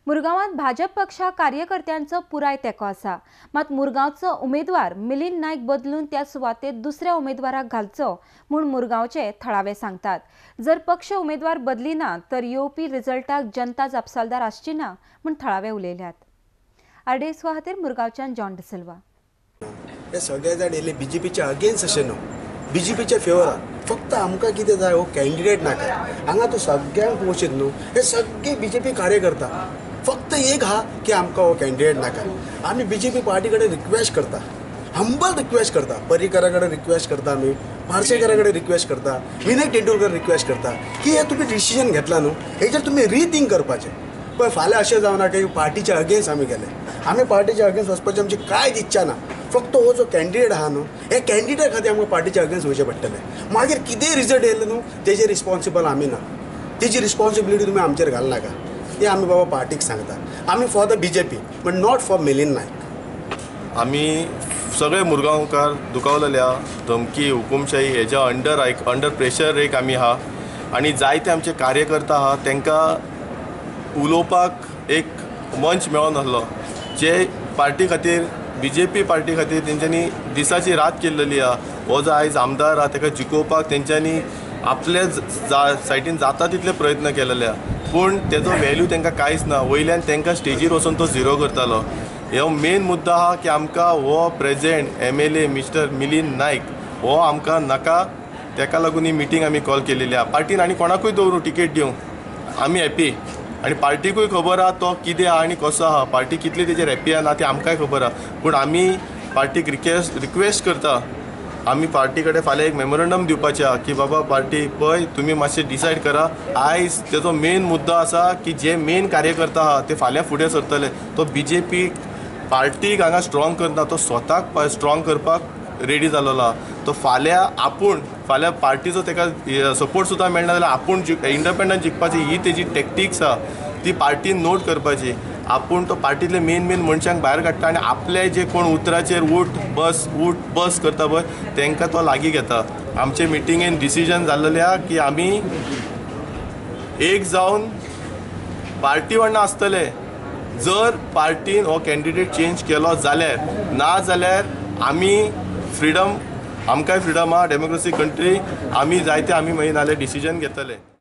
मुरगांवांत भाजप पक्षा कार्यकर्त्यांचो पुराय तेंको आसा। मात मुरगांवचो उमेदवार मिलिंद नायक बदलून त्या सुवातेर दुसऱ्या उमेदवाराक घालचो म्हूण मुरगांवचे थळावे सांगतात। जर पक्ष उमेदवार बदलिना तर येवपी रिजल्टाक जनता जापसालदार आसची ना म्हूण थळावे उलयल्यात। आरडीएक्स खातीर मुरगांवच्यान जॉन डिसिल्वा। हे सगळे जाण येयले बीजेपीच्या अगेन्स्ट अशें न्हू, बीजेपीच्या फेवरान। फक्त आमकां कितें जाय, हो कॅन्डिडेट नाका। हांगा तूं सगळ्यांक पळोवशीत न्हू, हे सगळे बीजेपी कार्यकर्ता। फक्त एक आहा की आमकां हो कॅन्डिडेट नाका। आमी बीजेपी पार्टी कडेन रिक्वेस्ट करता, हंबल रिक्वेस्ट करता, पर्रीकरा कडेन रिक्वेस्ट करता, आमी पार्सेकरा कडेन रिक्वेस्ट करता, विनय तेंडुलकर रिक्वेस्ट करता की हे तुमी डिसिजन घेतला न्हू, हेजेर तुमी रिथींक करपाचें। पळय फाल्यां अशें जावना की पार्टीच्या अगेन्स्ट आमी गेले। आमी पार्टीच्या अगेन्स्ट वचपाची आमची कांयच इच्छा ना। फक्त हो जो कॅन्डिडेट आहा न्हू, हे कॅन्डिडेट खातीर आमकां पार्टीच्या अगेन्स्ट वयचें पडटलें। मागीर कितेंय रिजल्ट येयलें न्हू तेजेर रिस्पॉन्सिबल आमी ना, तेजी रिस्पॉन्सिबिलिटी तुमी आमचेर घालनाका। ते आमी बाबा पार्टीक सांगता, आमी for the BJP but not for Milind Naik. आमी सगळे मुरगांवकार दुखावलेले आहा। धमकी, हुकुमशाही हेज्या अंडर प्रेशर एक आमी आहा आनी जायते आमचे कार्यकर्ता आहा तांकां उलोवपाक एक मंच मेळोन आसलो, जे पार्टी खातीर, बीजेपी पार्टी खातीर तेंच्यांनी दिसाची रात केल्लेली आहा। हो जो आयज आमदार आहा ताका जिखोवपाक तेंच्यांनी आपल्या सायडीन जाता तितले प्रयत्न केलेले आहा, पूण तेजो वेल्यू तांकां कांयच ना। वयल्यान तांकां स्टेजीर वचून तो झिरो करतालो। हो मेन मुद्दो आहा की आमकां हो present MLA mister Milind Naik हो आमकां नाका। ताका लागून ही मिटींग आमी कॉल केलेली आहा। पार्टीन आनी कोणाकूय दवरूं टिकेट दिवंक आमी हॅपी, आनी पार्टीकूय खबर आहा तो कितें आहा आनी कसो आहा, पार्टी कितली तेजेर हॅपी आहा ना ती आमकांय खबर आहा। पूण आमी पार्टीक रिक्वेस्ट करता, आमी पार्टी कडेन फाल्यां एक मेमोरंडम दिवपाचें आहा की बाबा पार्टी पळय तुमी मातशें डिसायड करा। आयज तेजो मेन मुद्दो आसा की जे मेन कार्यकर्ता आहा ते फाल्यां फुडें सरतले, तो बीजेपी पार्टीक हांगा स्ट्रॉंग करना, तो स्वताक स्ट्रॉंग करपाक रेडी जालोलो आहा। तो फाल्यां आपूण फाल्यां पार्टीचो ताका सपोर्ट सुद्दां मेळना जाल्यार आपूण इंडिपेंडंट जिखपाची ही तेजी टॅक्टिक्स आहा, ती पार्टीन नोट करपाची। आपूण तो पार्टींतले मेन मेन मनशांक भायर काडटा आनी आपले जे कोण उतराचेर उठ बस करता पळय तांकां तो लागीं घेता। आमचे मिटिंगेन डिसिजन जाल्लें आहा की आमी एक जावन पार्टी वांगडा आसतले। जर पार्टीन हो कॅन्डिडेट चेंज केलो जाल्यार, ना जाल्यार आमी फ्रिडम, आमकांय फ्रिडम आहा, डेमोक्रेसी कंट्री, आमी जायते आमी मागीर नाल्यार डिसिजन घेतले।